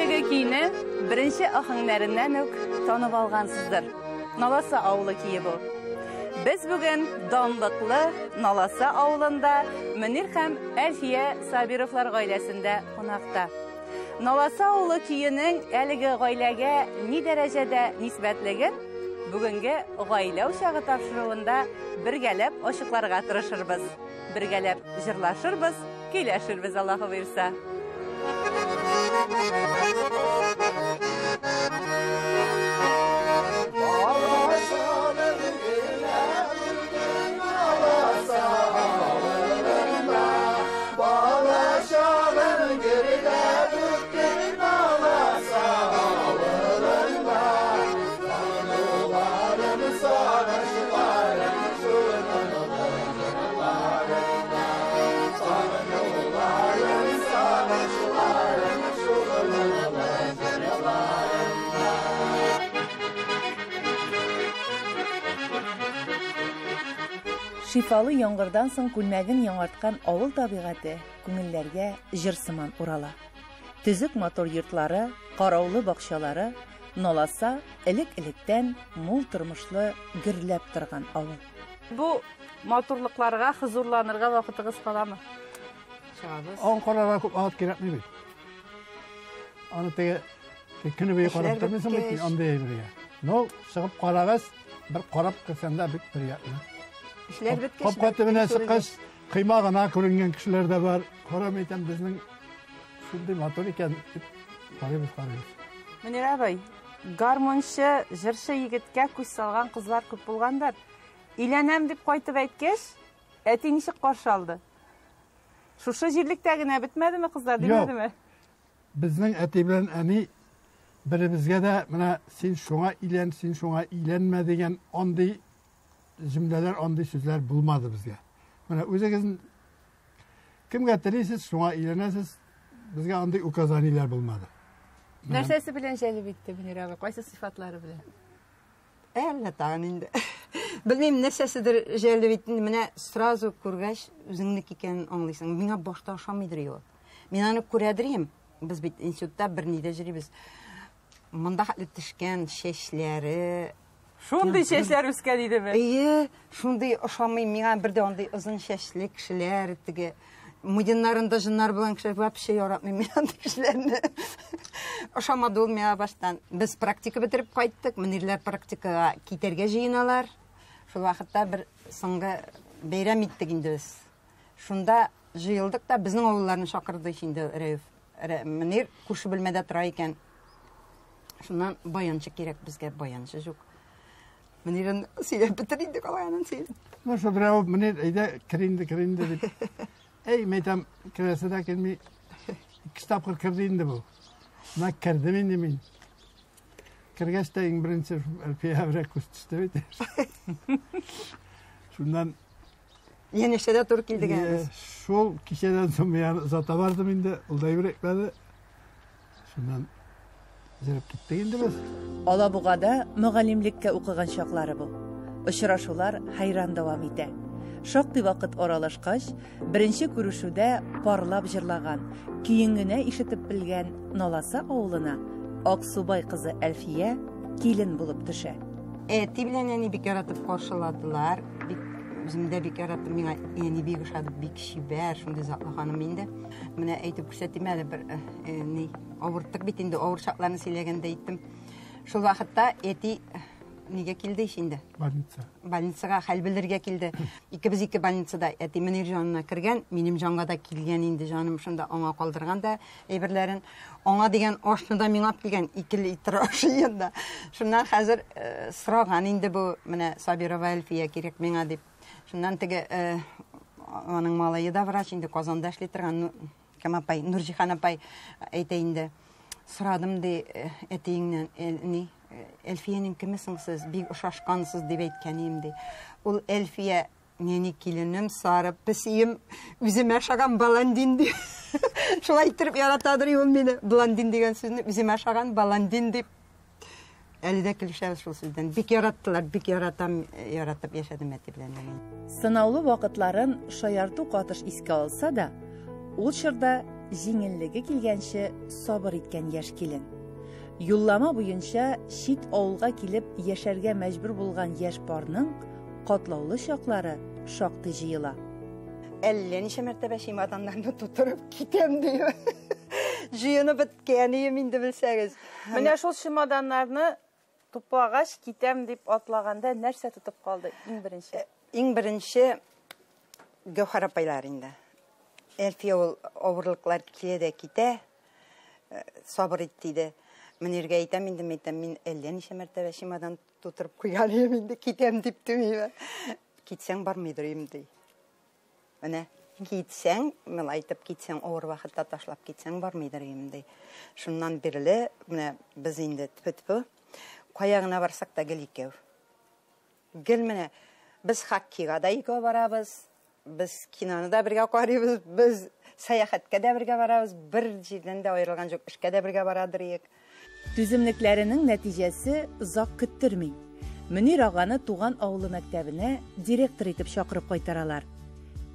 Әлеге көйне беренче аһәңнәреннән үк танып алгансыздыр. Наласа авылы көе бу. Без бүген данлыклы Наласа авылында Мөнир һәм Әлфия Сабировлар гаиләсендә кунакта. Наласа авылы көенең әлеге гаиләгә ни дәрәҗәдә нисбәтлеген бүгенге Гаилә учагы тапшыруында бергәләп ачыкларга тырышырбыз. Бергәләп җырлашырбыз, көйләшербез, Аллаһы боерса. Шифалы яңгырдан соң күлмәген яңарткан авыл табигате күңелләргә җыр сыман урала. Төзек матур йортлары, караулы бакчалары, Наласа элек-электән мул тормышлы гөрләп торган авыл. Бу матурлыкларга хозурланырга вакытыгыз каламы? Чыгабыз. Ан карарга күп вакыт кирәкми бит. Аны теге көне буе карап тормыйсың бит андый әйбергә. Но чыгып карагач, бер карап керсәң дә бик приятно. Эшләр беткәч. Капка төбенә чыккач, кыйма гына күренгән кешеләр дә бар. Карам әйтәм, безнең шундый матур икән дип карыйбыз, карыйбыз. Мөнир абый, гармунчы, җырчы егеткә күз салган кызлар күп булгандыр. Өйләнәм дип кайтып әйткәч, әти ничек каршы алды? Шушы җирлектә генә бетмәдеме кызлар, димәдеме? Безнең әти белән әни беребезгә дә менә син шуңа өйлән, син шуңа өйләнмә дигән андый җөмләләр, андый сүзләр булмады безгә. Менә үзегез кемгә телисез, шуңа өйләнәсез. Безгә андый указаниеләр булмады. Нәрсәсе белән җәлеп итте Мөнир абый? Кайсы сыйфатлары белән? Әллә тагын инде. Белмим, нәрсәседер җәлеп итте. Менә сразу күргәч, үзеңнеке икәнен аңлыйсың. Миңа башта ошамыйдыр ул. Мин аны күрәдер идем. Без бит институтта бер нидә йөрибез. Монда хәтле төшкән чәчләре. Шундый чәчләр үскән идеме? Әйе, шундый ошамый миңа бер дә андый озын чәчле кешеләр, теге муеннарында җыннар булган кешеләр вообще яратмыйм мин андый кешеләрне. Ошамады ул миңа баштан. Без практика бетереп кайттык, Мөнирләр практикага китәргә җыеналар. Шул вакытта бер соңгы бәйрәм иттек инде без. Шунда җыелдык та безнең авылларны чакырды инде Рәүф. Мөнир күрше бүлмәдә тора икән. Шуннан баянчы кирәк безгә, баянчы юк. Мөнирен сөйләп бетер инде калганын сөйләп. Ну, шул Рәүф, Мөнир, әйдә, кер инде, кер инде дип. Әй, мәйтәм, керәсе дә килми. Ике тапкыр керде инде бу. Менә кердем инде мин. Кергәч тә иң беренче Әлфия берәк күз төште бит. Шуннан Янәшәдә туры килдек әле. Шул кичәдән соң мин озата бардым инде, ул да йөрәкләде. Шуннан җырып киттек инде без. Алабугада мөгаллимлеккә укыган чаклары бу. Очрашулар хәйран дәвам итә. Шактый вакыт аралашкач, беренче күрешүдә парлап җырлаган, көен генә ишетеп белгән Наласа авылына Аксубай кызы Әлфия килен булып төшә. Әти белән әни бик яратып каршыладылар. Бик үзем дә бик яраттым. Миңа әни бик ошады, бик чибәр, шундый затлы ханым инде. Менә әйтеп күрсәтим әле бер э, э, ни, авырттык бит инде, авыр чакларны сөйләгәндә әйттем. Шул вакытта әти э, нигә килде ич инде? Больница. Больницага хәл белергә килде. Икебез ике больницада. Әти Мөнир җанына кергән, минем җанга да килгән инде җаным шунда аңа калдырган да әйберләрен. Аңа дигән ашны да миңа алып килгән, 2 литр аш янда. Шуннан хәзер э, сораган инде бу, менә Сабирова Әлфия кирәк миңа дип. Шуннан теге э, аның малае да врач инде Казанда эшли торган, ну, кем апай, Нурҗихан апай әйтә инде. Сорадым ди э, әтиеңнән, ни, Әлфиянең кеме соң сез, бик ошашкансыз дип әйткән идем ди. Ул Әлфия Нәни киленем, сары песием, үземә ошаган баландин ди. Шулай иттереп яратадыр ул мине. Блондин дигән сүзне үземә ошаган баландин дип. Әле дә килешәбез шул сүздән. Бик яраттылар, бик яратам, яратып яшәдем әти белән әни. Сынаулы вакытларын шаярту катыш искә алса да, ул чорда җиңеллеге килгәнче сабыр иткән яшь килен. Юллама буенча чит авылга килеп яшәргә мәҗбүр булган яшь парның катлаулы чаклары шактый җыела. Әллә ничә мәртәбә чемоданнарны тутырып китәм дип. Җыенып беткән идем инде белсәгез. Менә шул чемоданнарны туплагач китәм дип атлаганда нәрсә тотып калды иң беренче? Иң беренче Гәүһәр апайлар инде. Әлфия ул авырлыклар килә дә китә, сабыр ит диде. Мөниргә әйтәм инде, мин әйтәм, мин әллә ничә мәртәбә чемодан тутырып куйган идем инде, китәм дип түгел. Китсәң бармыйдыр инде, ди. Менә китсәң, мин әйтеп китсәң, авыр вакытта ташлап китсәң бармыйдыр инде, ди. Шуннан бирле менә без инде тфү-тфү, кая гына барсак та гел икәү. Гел менә без хоккейга да икәү барабыз, без киноны да бергә карыйбыз, без сәяхәткә дә бергә барабыз, бер җирдән дә аерылган юк, эшкә дә бергә барадыр идек. Түземлекләренең нәтиҗәсе озак көттерми. Мөнир аганы туган авылы мәктәбенә директор итеп чакырып кайтаралар.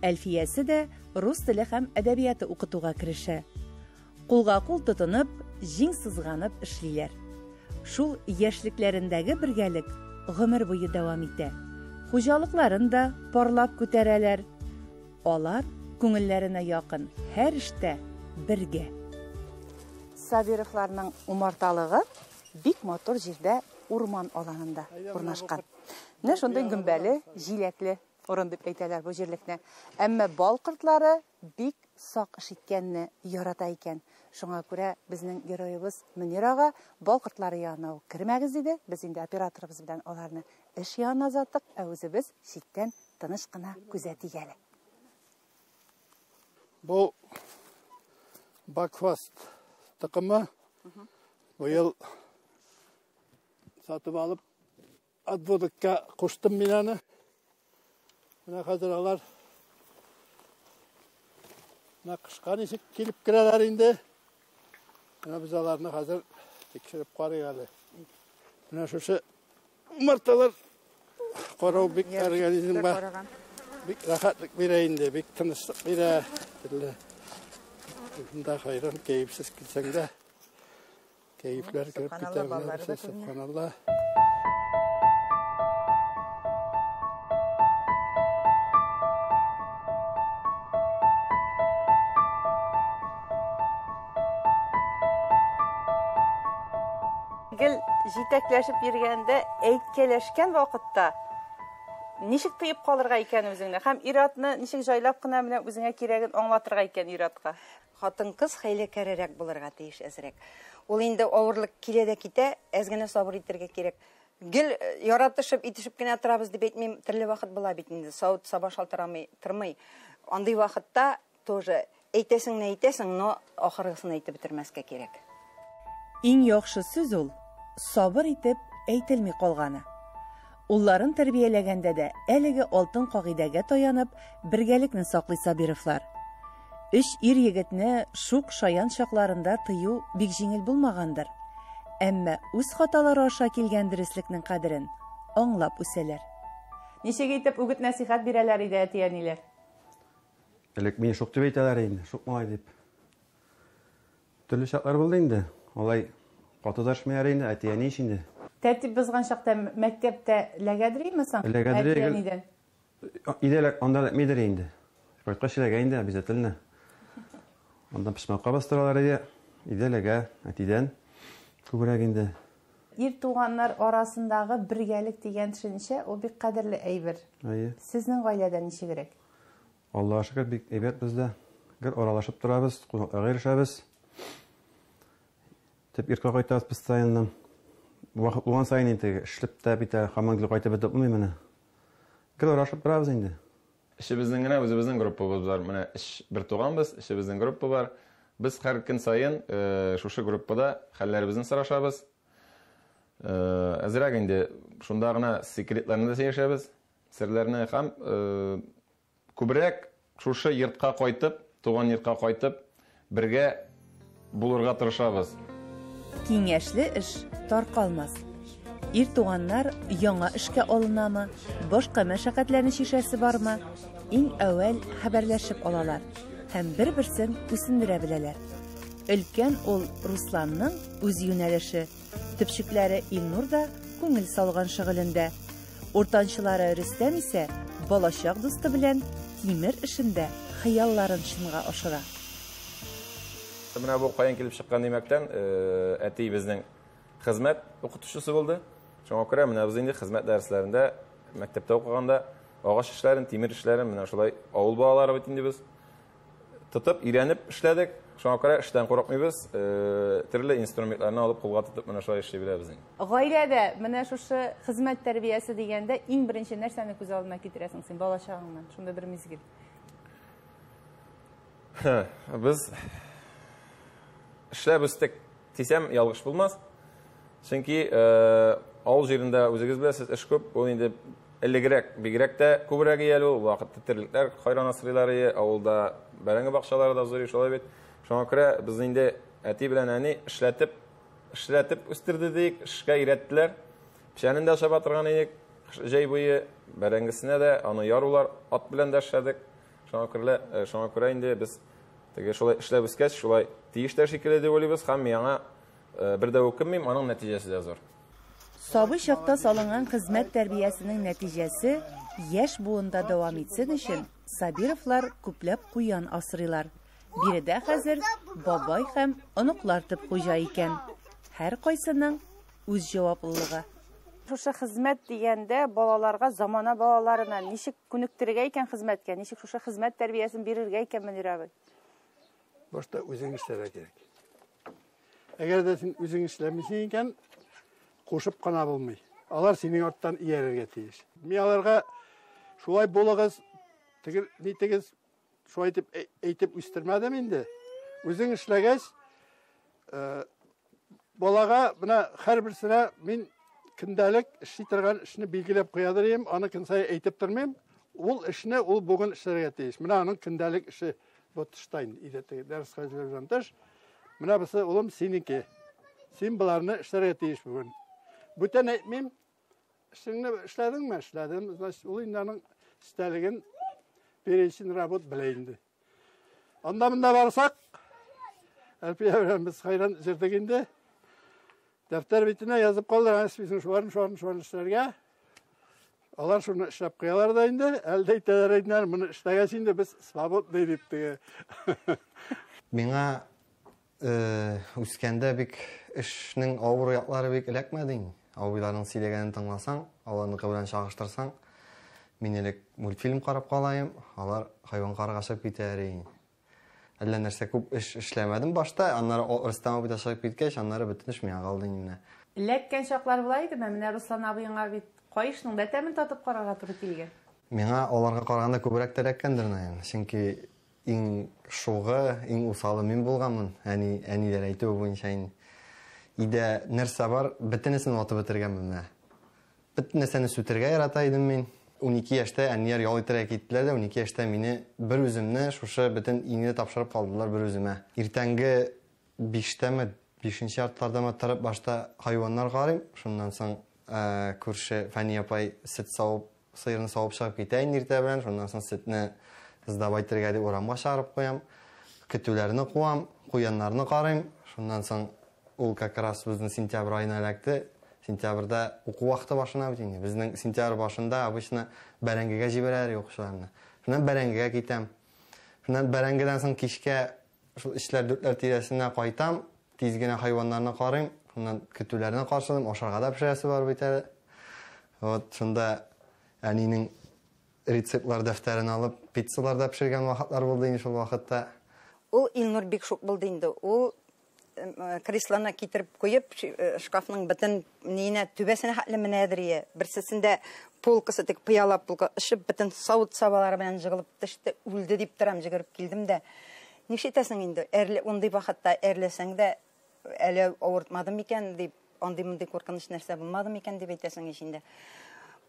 Әлфиясе дә рус теле һәм әдәбияты укытуга керешә. Кулга кул тотынып, җиң сызганып эшлиләр. Шул яшьлекләрендәге бергәлек гомер буе дәвам итә. Хуҗалыкларын да парлап күтәрәләр. Алар күңелләренә якын һәр эштә бергә. Сабировларның умарталыгы бик матур җирдә, урман аланында урнашкан. Менә шундый гөмбәле, җиләкле урын дип әйтәләр бу җирлекне. Әмма бал кортлары бик сак эш иткәнне ярата икән. Шуңа күрә безнең героебыз Мөнир ага бал кортлары янына ук кермәгез диде. Без инде операторыбыз белән аларны эш янына озаттык, ә үзебез читтән тыныч кына күзәтик әле. Бу Бакфаст токымы быел сатып алып отводокка куштым мин аны. Менә хәзер алар менә кышка ничек килеп керәләр инде. Менә без аларны хәзер тикшереп карыйк әле. Менә шушы умарталар карау бик организмга бик рәхәтлек бирә инде, бик тынычлык бирә. Төрле шунда хайран кәефсез килсәң дә кәефләр кереп китә. Субханалла. Гел җитәкләшеп йөргәндә, әйткәләшкән вакытта ничек тыеп калырга икән үзеңне? Һәм ир-атны ничек җайлап кына менә үзеңә кирәген аңлатырга икән ир-атка? Хатын-кыз хәйләкәррәк булырга тиеш әзрәк. Ул инде авырлык килә дә китә, әз генә сабыр итәргә кирәк. Гел яратышып, итешеп кенә торабыз дип әйтмим, төрле вакыт була бит инде, савыт саба шалтырамый, тормый. Андый вакытта тоже әйтәсең не әйтәсең, но ахыргысын әйтеп бетермәскә кирәк. Иң яхшы сүз ул сабыр итеп әйтелми калганы. Улларын тәрбияләгәндә дә әлеге алтын кагыйдәгә таянып, бергәлекне саклый Сабировлар. Өч ир егетне шук шаян чакларында тыю бик җиңел булмагандыр. Әмма үз хаталары аша килгән дөреслекнең кадерен аңлап үсәләр. Ничек итеп үгет нәсихәт бирәләр иде әти-әниләр? Элек мине шук дип әйтәләр инде, шук малай дип. Төрле чаклар булды инде. Алай каты дәшмиләр инде, әти-әни ич инде. Тәртип бозган чакта мәктәптә эләгәдер соң? Эләгәдер. Әти-әнидән. Өйдә анда эләкмидер инде. Кайткач эләгә инде, обязательно. Анда почмакка бастыралар иде. Өйдә эләгә, әтидән күбрәк инде. Ир туганнар арасындагы бергәлек дигән төшенчә ул бик кадерле әйбер. Әйе. Сезнең гаиләдә ничегрәк? Аллаһка шөкер, бик әйбәт бездә. Гел аралашып торабыз, кунакларга йөрешәбез. Төп йортка кайтабыз постоянно. Вакыт булган саен инде эшләп тә бит һаман гел кайтып бетеп булмый менә. Гел аралашып торабыз инде. Эшебезнең генә үзебезнең группабыз бар. Менә эш бер туганбыз, эшебезнең группа бар. Без һәр көн саен шушы группада хәлләребезне сорашабыз. Әзрәк инде шунда гына секретларны да сөйләшәбез, серләрне һәм күбрәк шушы йортка кайтып, туган йортка кайтып, бергә булырга тырышабыз. Киңәшле эш таркалмас. Ир туганнар яңа эшкә алынамы, башка мәшәкатьләрне чишәсе бармы, иң әүвәл хәбәрләшеп алалар. һәм бер-берсен үсендерә беләләр. Өлкән ул Русланның үз юнәлеше. Төпчекләре Илнур да күңел салган шөгылендә. Уртанчылары Рөстәм исә балачак дусты белән тимер эшендә хыялларын чынга ашыра. Менә бу каян килеп чыккан димәктән, әти безнең хезмәт укытучысы булды. Шуңа күрә менә без инде хезмәт дәресләрендә мәктәптә укыганда агач эшләрен, тимер эшләрен менә шулай авыл балалары бит инде без тотып, өйрәнеп эшләдек. Шуңа күрә эштән курыкмыйбыз, төрле инструментларны алып кулга тотып менә шулай эшли беләбез инде. Гаиләдә менә шушы хезмәт тәрбиясе дигәндә иң беренче нәрсәне күз алдына китерәсең син бала чагыңнан? Шундый бер мизгел. Без эшләп үстек дисәм ялгыш булмас. Чөнки авыл җирендә үзегез беләсез, эш күп. Ул инде элегрәк, бигрәк тә күбрәк әле ул вакытта терлекләр хайран асрыйлар иде, авылда бәрәңге бакчалары да зур, шулай бит. Шуңа күрә без инде әти белән әни эшләтеп, эшләтеп үстерде диек, эшкә өйрәттеләр. Печәнен дә чаба торган идек җәй буе, бәрәңгесенә дә, аны ярулар ат белән дә эшләдек. Шуңа күрә, шуңа күрә инде без теге шулай эшләп үскәч, шулай тиеш тә шикелле дип уйлыйбыз һәм яңа бер дә үкенмим, аның нәтиҗәсе дә зур. Сабый чакта салынган хезмәт тәрбиясенең нәтиҗәсе яшь буында дәвам итсен өчен Сабировлар күпләп куян асрыйлар. Биредә хәзер бабай һәм оныклар төп хуҗа икән. Һәр кайсының үз җаваплылыгы. Шушы хезмәт дигәндә балаларга, замана балаларына ничек күнектерергә икән хезмәткә, ничек шушы хезмәт тәрбиясен бирергә икән, Мөнир абый? Башта үзең эшләргә кирәк. Әгәр дә син үзең эшләмисең икән, кушып кына булмый. Алар синең арттан иярергә тиеш. Мин аларга шулай булыгыз, теге нитегез, шулай итеп әйтеп үстермәдем инде. Үзең эшләгәч, балага менә һәрберсенә мин көндәлек эшли торган эшне билгеләп куядыр идем, аны көн саен әйтеп тормыйм. Ул эшне ул бүген эшләргә тиеш. Менә аның көндәлек эше бу тышта инде, өйдә теге дәрес хәзерләүдән тыш. Менә бусы, улым, синеке. Син боларны эшләргә тиеш бүген. Бүтән әйтмим. Эшеңне эшләдеңме? Эшләдем. Значит, ул инде аның истәлеген перечень работ белә инде. Анда монда барсак, Әлфия белән без хайран җырдык инде. Дәфтәр битенә язып калдырган список шуларын, шуларын, шуларын эшләргә. Алар шуны эшләп куялар да инде. Әлдә әйтәләр инде, моны эшләгәч инде без свободный дип теге. Миңа үскәндә бик эшнең авыр яклары бик эләкмәде инде. Абыйларның сөйләгәнен тыңласаң, аларныкы белән чагыштырсаң, мин элек мультфильм карап калайым, алар хайван карга чыгып китәләр инде. Әллә нәрсә күп эш эшләмәдем башта, аннары Рөстәм абый да чыгып киткәч, аннары бөтен эш миңа калды инде менә. Эләккән чаклар була идеме? Менә Руслан абыеңа бит каешның да тәмен татып карарга туры килгән. Миңа аларга караганда күбрәк тә эләккәндер, наверное. Чөнки иң шугы, иң усалы мин булганмын. Әни, әниләр әйтүе буенча инде. Өйдә нәрсә бар, бөтенесен ватып бетергәнмен менә. Бөтен нәрсәне сүтергә ярата идем мин. 12 яшьтә әниләр ял итәргә киттеләр дә, 12 яшьтә мине бер үземне шушы бөтен өйне тапшырып калдылар бер үземә. Иртәнге 5тәме, 5нче яртылардамы торып башта хайваннар карыйм, шуннан соң күрше Фәния апай сөт савып, сыерны савып чыгып китә инде иртә белән, шуннан соң сөтне сдавать итәргә дип урамга чыгарып куям, көтүләрне куам, куяннарны карыйм, шуннан соң ул как раз безнең сентябрь аена эләкте. Сентябрьдә уку вакыты башына бит инде. Безнең сентябрь башында обычно бәрәңгегә җибәрәләр укучыларны. Шуннан бәрәңгегә китәм. Шуннан бәрәңгедән соң кичкә шул өчләр, дүртләр тирәсенә кайтам, тиз генә хайваннарны карыйм, шуннан көтүләрне каршылыйм, ашарга да пешерәсе бар бит әле. Вот шунда әнинең рецептлар дәфтәрен алып, пиццалар да пешергән вакытлар булды инде шул вакытта. Ул Илнур бик шук булды инде. Ул креслоны китереп куеп, шкафның бөтен ниенә, түбәсенә хәтле менәдер ие. Берсесендә полкасы тик пыяла полка, ышып бөтен савыт-сабалары белән жыгылып төште, үлде дип торам, жыгырып килдем дә. Нишләтәсең инде? Әрле, ундый вакытта әрләсәң дә, әле авыртмадым микән дип, андый-мондый куркыныч нәрсә булмады микән дип әйтәсең ич инде.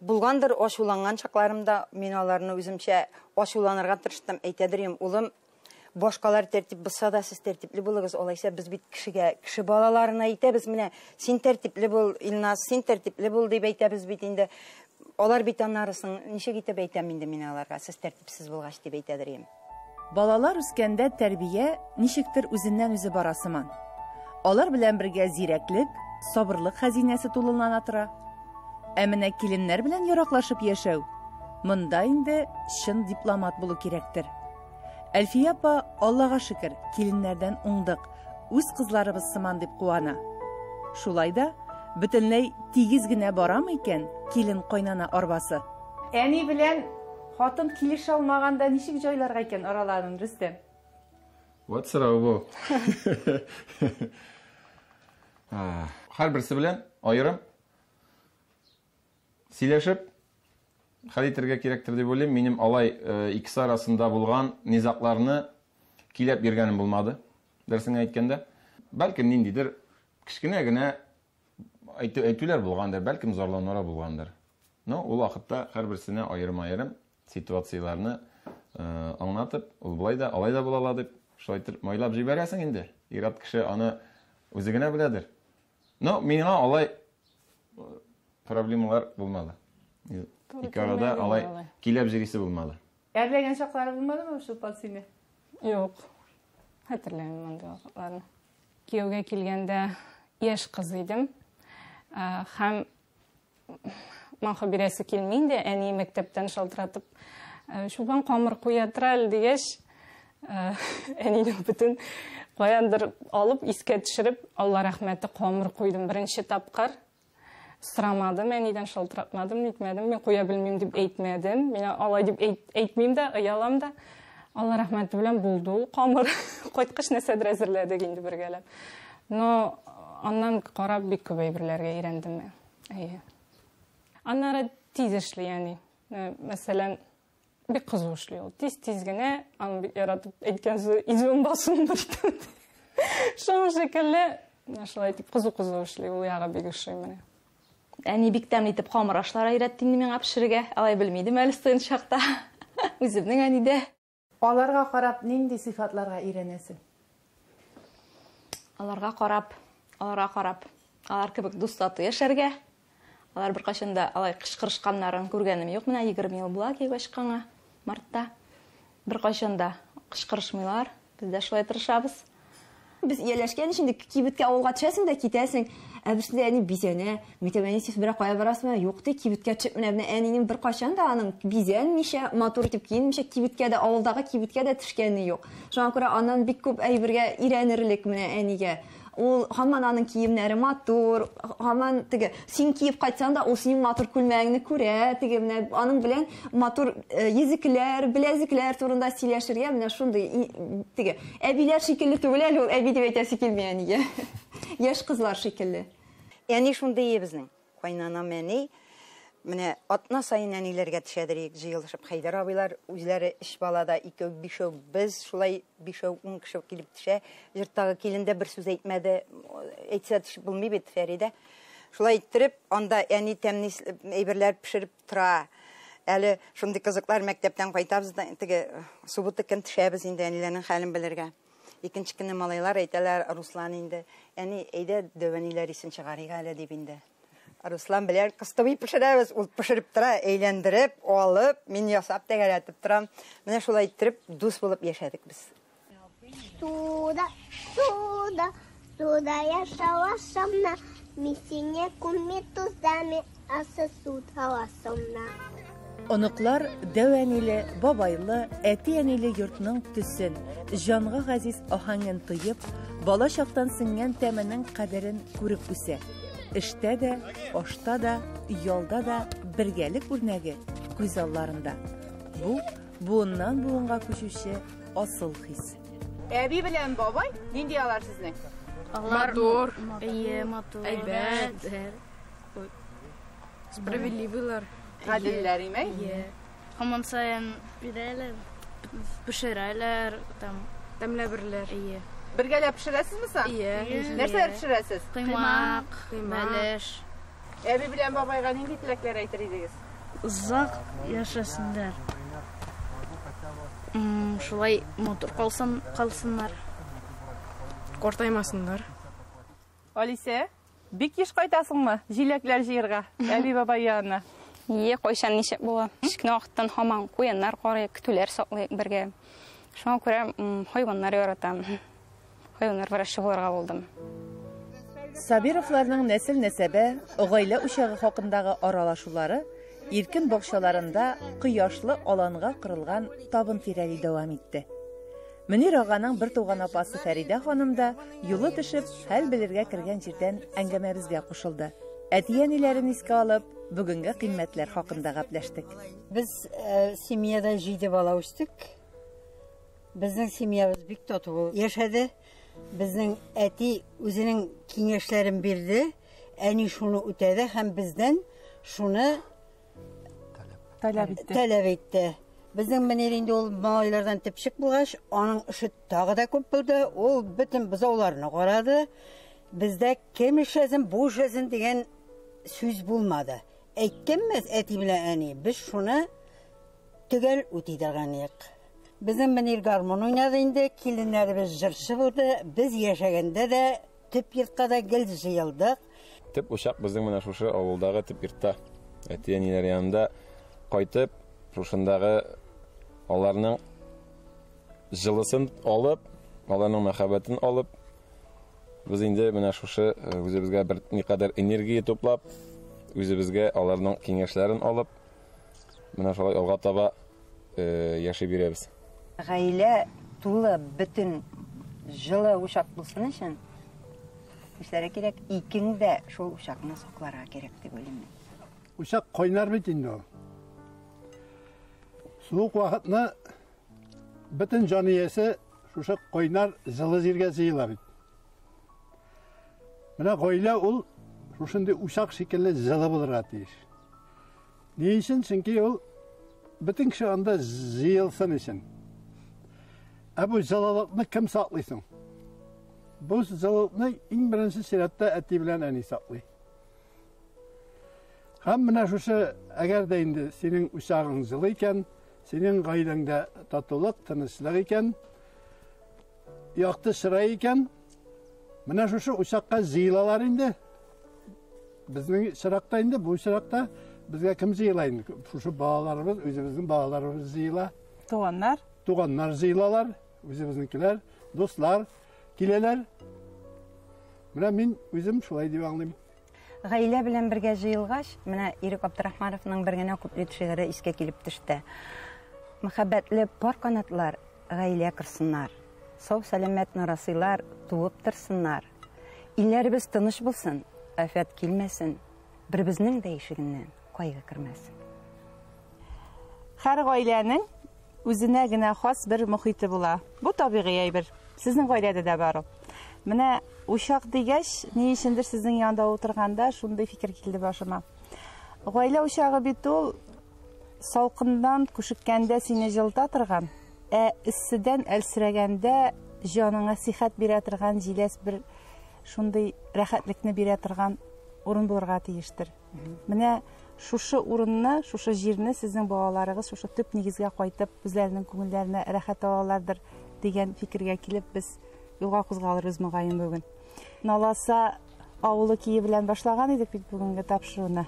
Булгандыр ачуланган чакларымда, мин аларны үземчә ачуланырга тырыштым, әйтәдер идем, улым, башкалар тәртип булса да сез тәртипле булыгыз, алайса без бит кешегә, кеше балаларына әйтәбез, менә син тәртипле бул, Илназ, син тәртипле бул дип әйтәбез бит инде. Алар бит аннарысын ничек итеп әйтәм инде мин аларга, сез тәртипсез булгач дип әйтәдер идем. Балалар үскәндә тәрбия ничектер үзеннән-үзе бара сыман. Алар белән бергә зирәклек, сабырлык хәзинәсе тулылана тора. Ә менә киленнәр белән яраклашып яшәү, монда инде чын дипломат булу кирәктер. Әлфия апа, Аллага шөкер, киленнәрдән уңдык, үз кызларыбыз сыман дип куана. Шулай да, бөтенләй тигез генә барамы икән килен-кайнана арбасы? Әни белән хатын килешә алмаганда ничек җайларга икән араларын, Рөстәм? Вот сорау бу. Һәрберсе белән аерым сөйләшеп хәл итәргә кирәктер дип уйлыйм. Минем алай э, икесе арасында булган низагларны киләп йөргәнем булмады. Дөресен әйткәндә, бәлкем ниндидер кечкенә генә әйтү, әйтүләр булгандыр, бәлкем зарланулар булгандыр. Но ул вакытта һәрберсенә аерым-аерым ситуацияләрне э, аңлатып, ул болай да, алай да була ала дип, шулай итеп майлап җибәрәсең инде. Ир-ат кеше аны үзе генә беләдер. Но миңа алай э, проблемалар булмады. Ике арада алай киләп җөрисе булмады. Әрләгән чаклары булмадымы Чулпан сине? Юк. Хәтерләмим андый вакытларны. Кияүгә килгәндә яшь кыз идем. Һәм махы бирәсе килми инде, әни мәктәптән шалтыратып, Чулпан камыр куя тора әле дигәч, әнинең бөтен каяндыр алып, искә төшереп, Алла рәхмәте, камыр куйдым беренче тапкыр. Сорамадым, әнидән шалтыратмадым, нитмәдем, мин куя белмим дип әйтмәдем. Мин алай дип әйтмим дә, оялам да. Алла рәхмәте белән булды ул камыр. Кайткач нәрсәдер әзерләдек инде бергәләп. Но аннан карап бик күп әйберләргә өйрәндем мин. Әйе. Аннары тиз эшли әни. Мәсәлән, Бик кызу эшли ул. Тиз-тиз генә, аның бик яратып әйткән сүзе, изүен басуын бер итәм. Шуның шикелле, менә шулай итеп кызу-кызу эшли, ул ягы бик ошый менә. Әни бик тәмле итеп камыр ашлары өйрәтте инде миңа пешерергә. Алай белми идем әле студент чакта. Үземнең әнидә. Аларга карап нинди сыйфатларга өйрәнәсең? Аларга карап, аларга карап, алар кебек дус тату яшәргә. Алар беркайчан да алай кычкырышканнарын күргәнем юк. Менә 20 ел була кияүгә чыкканга, мартта. Беркайчан да кычкырышмыйлар. Без дә шулай тырышабыз. Без ияләшкән өчен инде кибеткә авылга төшәсең дә китәсең. Ә берсендә әни бизәнә. Мин әйтәм, әни, син берәр кая барасыңмы? Юк, ди, кибеткә төшеп менә менә әнинең беркайчан да аның бизәнмичә, матур итеп киенмичә кибеткә дә, авылдагы кибеткә дә төшкәне юк. Шуңа күрә аннан бик күп әйбергә өйрәнерлек менә әнигә. Ул һаман аның киемнәре матур, һаман теге син киеп кайтсаң да, ул синең матур күлмәгеңне күрә, теге менә аның белән матур э, йөзекләр, беләзекләр турында сөйләшергә менә шундый теге әбиләр шикелле түгел әле ул, әби дип әйтәсе килми әнигә. Яшь кызлар шикелле. Әни шундый безнең. Кайнанам әни менә атна саен әниләргә төшәдер идек җыелышып. Хәйдәр абыйлар үзләре өч балада, икәү, бишәү, без шулай бишәү, ун кеше килеп төшә. Йорттагы килен дә бер сүз әйтмәде. Әйтсә төшеп булмый бит, Фәридә. Шулай иттереп, анда әни тәмле әйберләр пешереп тора. Әле шундый кызыклар мәктәптән кайтабыз да, теге суббота көн төшәбез инде әниләрнең хәлен белергә. Икенче көнне малайлар әйтәләр, Руслан инде, әни, әйдә дәү әниләр исен чыгарыйк әле дип инде. Руслан белән кыстыбый пешерәбез, ул пешереп тора, әйләндереп, алып, мин ясап тәгәрәтеп торам. Менә шулай иттереп дус булып яшәдек без. Туда, туда, туда я шалашамна, мисине кумитузами, асасут халасомна. Оныклар дәү әниле, бабайлы, әти-әниле йортның төсен, җанга газиз аһәңен тоеп, бала чактан сеңгән тәменең кадерен күреп үсә. Эштә дә, ашта да, ялда да бергәлек үрнәге күз алларында. Бу буыннан буынга күчүче асыл хис. Әби белән бабай нинди алар сезнең? Алар матур. Әйе, матур. Әйбәт. Справедливыйлар. Гаделләр, имәй? Әйе. Һаман саен бирәләр, пешерәләр, там тәмләберләр. Әйе. Бергәләп пешерәсезме соң? Әйе. Нәрсәләр пешерәсез? Коймак, бәлеш. Әби белән бабайга нинди теләкләр әйтер идегез? Озак яшәсеннәр. Шулай матур калсын, калсыннар. Картаймасыннар. Алисә, бик еш кайтасыңмы җиләкләр җыярга әби-бабай янына? Е, кайчан ничек була. Кечкенә вакыттан һаман куяннар карыйк, көтүләр саклыйк бергә. Шуңа күрә хайваннар яратам. Хайваннар врачы булырга булдым. Сабировларның нәсел-нәсәбе, гаилә учагы хакындагы аралашулары иркен бакчаларында кояшлы аланга корылган табын тирәли дәвам итте. Мөнир аганың бер туган апасы Фәридә ханым да юлы төшеп, хәл белергә кергән җирдән әңгәмәбезгә кушылды. Әти-әниләрен искә алып, бүгенге кыйммәтләр хакында гәпләштек. Без семьяда 7 бала үстек. Безнең семьябыз бик тату яшәде. Безнең әти үзенең киңәшләрен бирде, әни шуны үтәде һәм бездән шуны таләп итте. Таләп итте. Безнең Мөнир инде ул малайлардан төпчек булгач, аның эше тагы да күп булды. Ул бөтен бозауларны карады. Бездә кем эшләсен, бу эшләсен дигән сүз булмады. Әйткәнме әти белән әни, без шуны төгәл үти торган идек. Безнең Мөнир гармун уйнады инде, киленнәребез җырчы булды. Без яшәгәндә дә төп йортка да гел җыелдык. Төп учак безнең менә шушы авылдагы төп йортта. Әти-әниләр янында кайтып, шушындагы аларның җылысын алып, аларның мәхәббәтен алып, без инде менә шушы үзебезгә бер никадәр энергия туплап, үзебезгә аларның киңәшләрен алып, менә шулай алга таба яши бирәбез. Гаилә тулы бөтен җылы учак булсын өчен эшләргә кирәк, икең дә шул учакны сакларга кирәк дип уйлыйм мин. Учак кайнар бит инде ул. Суык вакытны бөтен җан иясе шушы кайнар җылы җиргә җыела бит. Менә гаилә ул шушындый учак шикелле җылы булырга тиеш. Ни өчен? Чөнки ул бөтен кеше анда җыелсын өчен. Ә бу җылылыкны кем саклый соң? Бу җылылыкны иң беренче чиратта әти белән әни саклый. Һәм менә шушы, әгәр дә инде синең учагың җылы икән, синең гаиләңдә татулык, тынычлык икән, якты чырай икән, менә шушы учакка җыелалар инде. Безнең чиракта инде, бу чиракта безгә кем җыела инде? Шушы балаларыбыз, үзебезнең балаларыбыз җыела. Туганнар? Туганнар җыелалар, үзебезнекеләр, дуслар киләләр. Менә мин үзем шулай дип аңлыйм. Гаилә белән бергә җыелгач, менә Ирек Абдрахмановның бер генә куплет шигыре искә килеп төште. Мәхәббәтле пар канатлар гаилә корсыннар. Сау сәламәт нарасыйлар туып торсыннар. Илләребез тыныч булсын, афәт килмәсен, беребезнең дә ишегеннән кайгы кермәсен. Һәр гаиләнең үзенә генә хас бер мохите була. Бу табигый әйбер. Сезнең гаиләдә дә бар ул. Менә учак дигәч, ни өчендер сезнең янда утырганда шундый фикер килде башыма. Гаилә учагы бит ул салкыннан күшеккәндә сине җылыта торган, ә эсседән әлсерәгәндә җаныңа сихәт бирә торган җиләс бер шундый рәхәтлекне бирә торган урын булырга тиештер. Менә шушы урынны, шушы җирне сезнең балаларыгыз шушы төп нигезгә кайтып, үзләренең күңелләренә рәхәт алалардыр дигән фикергә килеп без юлга кузгалырбыз мөгаен бүген. Наласа авылы кие белән башлаган идек бит бүгенге тапшыруны.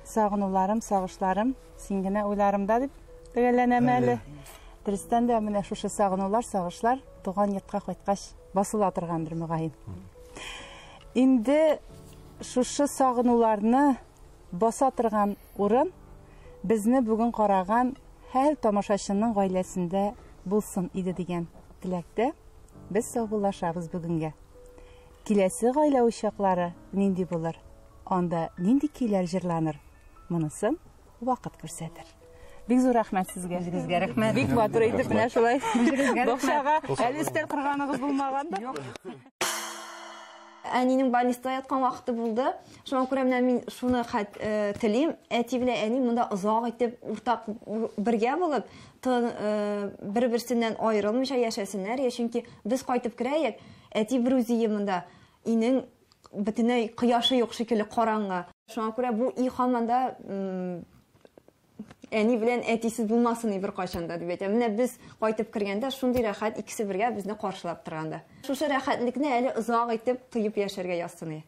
Сагынуларым, сагышларым, син генә уйларымда дип төгәлләнәм әле. Дөрестән дә менә шушы сагынулар, сагышлар туган йортка кайткач басыла торгандыр мөгаен. Инде шушы сагынуларны баса торган урын безне бүген караган һәр тамашачының гаиләсендә булсын иде дигән теләктә без саубуллашабыз бүгенгә. Киләсе гаилә учаклары нинди булыр? Анда нинди көйләр җырланыр? Монысын вакыт күрсәтер. Бик зур рәхмәт сезгә. Үзегезгә рәхмәт. Бик матур итеп менә шулай. Үзегезгә рәхмәт. Бакчага әле өстәл корганыгыз булмагандыр. Юк. Әнинең больниста яткан вакыты булды. Шуңа күрә менә мин шуны хәт телим. Әти белән әни монда озак итеп уртак бергә булып, бер-берсеннән аерылмыйча яшәсеннәр. Чөнки без кайтып керәек, әти бер үзе монда. Инең бөтенләй кояшы юк шикелле караңгы. Шуңа күрә бу өй һаман да әни белән әтисез булмасын бер кайчан да дип әйтәм. Менә без кайтып кергәндә шундый рәхәт икесе бергә безне каршылап торганда. Шушы рәхәтлекне әле озак итеп тоеп яшәргә язсын.